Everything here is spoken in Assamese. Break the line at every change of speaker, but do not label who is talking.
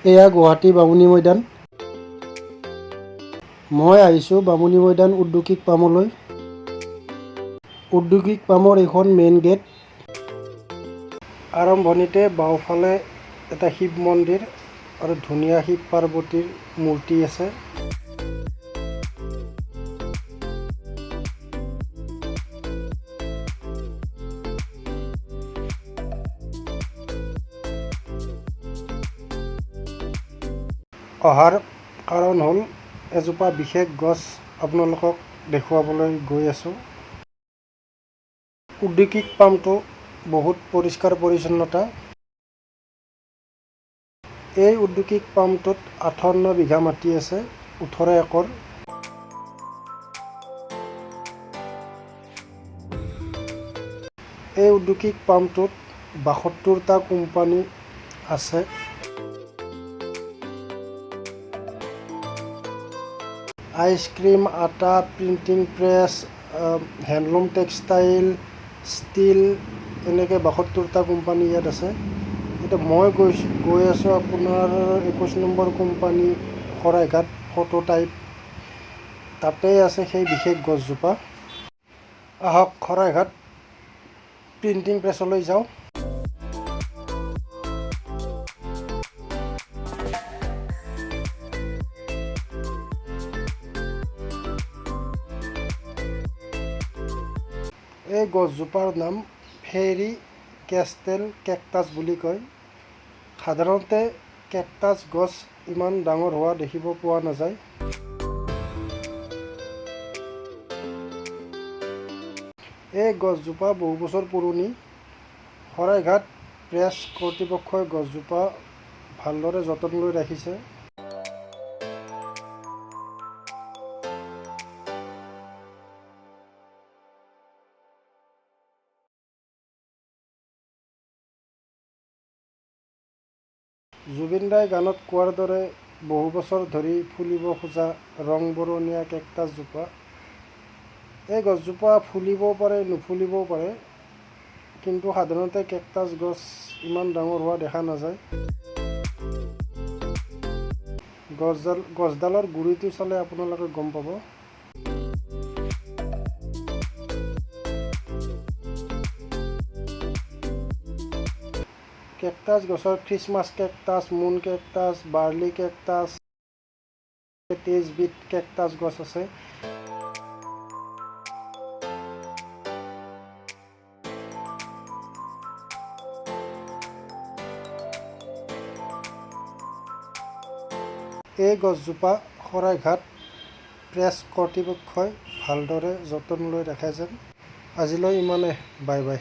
এয়া গুৱাহাটী বামুণী মৈদান। মই আহিছোঁ বামুণী মৈদান ঔদ্যোগিক পামলৈ। ঔদ্যোগিক পামৰ এইখন মেইন গেট। আৰম্ভণিতে বাওঁফালে এটা শিৱ মন্দিৰ আৰু ধুনীয়া শিৱ পাৰ্বতীৰ মূৰ্তি আছে। অহাৰ কাৰণ হ'ল এজোপা বিশেষ গছ আপোনালোকক দেখুৱাবলৈ গৈ আছোঁ। ঔদ্যোগিক পামটো বহুত পৰিষ্কাৰ পৰিচ্ছন্নতা। এই ঔদ্যোগিক পামটোত 58 বিঘা মাটি আছে, 18 একৰ। এই ঔদ্যোগিক পামটোত 72টা কোম্পানী আছে। আইচক্ৰীম, আটা, printing press, handloom, textile, steel, এনেকৈ 72টা কোম্পানী ইয়াত আছে। এতিয়া মই গৈছোঁ, গৈ আছোঁ আপোনাৰ 21 number company Saraighat photo type, তাতেই আছে সেই বিশেষ গছজোপা। আহক, শৰাইঘাট প্ৰিণ্টিং প্ৰেছলৈ যাওঁ। এই গছজোপাৰ নাম ফেৰী কেষ্টেল কেকটাছ বুলি কয়। সাধাৰণতে কেকটাছ গছ ইমান ডাঙৰ হোৱা দেখিব পোৱা নাযায়। এই গছজোপা বহু বছৰ পুৰণি। শৰাইঘাট প্ৰেছ কৰ্তৃপক্ষই গছজোপা ভালদৰে যতন লৈ ৰাখিছে। জুবিন দাই গানত কোৱাৰ দৰে বহু বছৰ ধৰি ফুলিব খোজা ৰং বৰণীয়া কেকটাছজোপা। এই গছজোপা ফুলিবও পাৰে, নুফুলিবও পাৰে, কিন্তু সাধাৰণতে কেকটাছ গছ ইমান ডাঙৰ হোৱা দেখা নাযায়। গছডালৰ গুৰিটো চালে আপোনালোকে গম পাব। কেকটাছ গছৰ Christmas cactus, moon cactus, burley cactus, 23বিধ cactus গছ আছে। এই গছজোপা শৰাইঘাট প্ৰেছ কৰ্তৃপক্ষই ভালদৰে যতন লৈ ৰাখে যেন। আজিলৈ ইমানে, বাই বাই।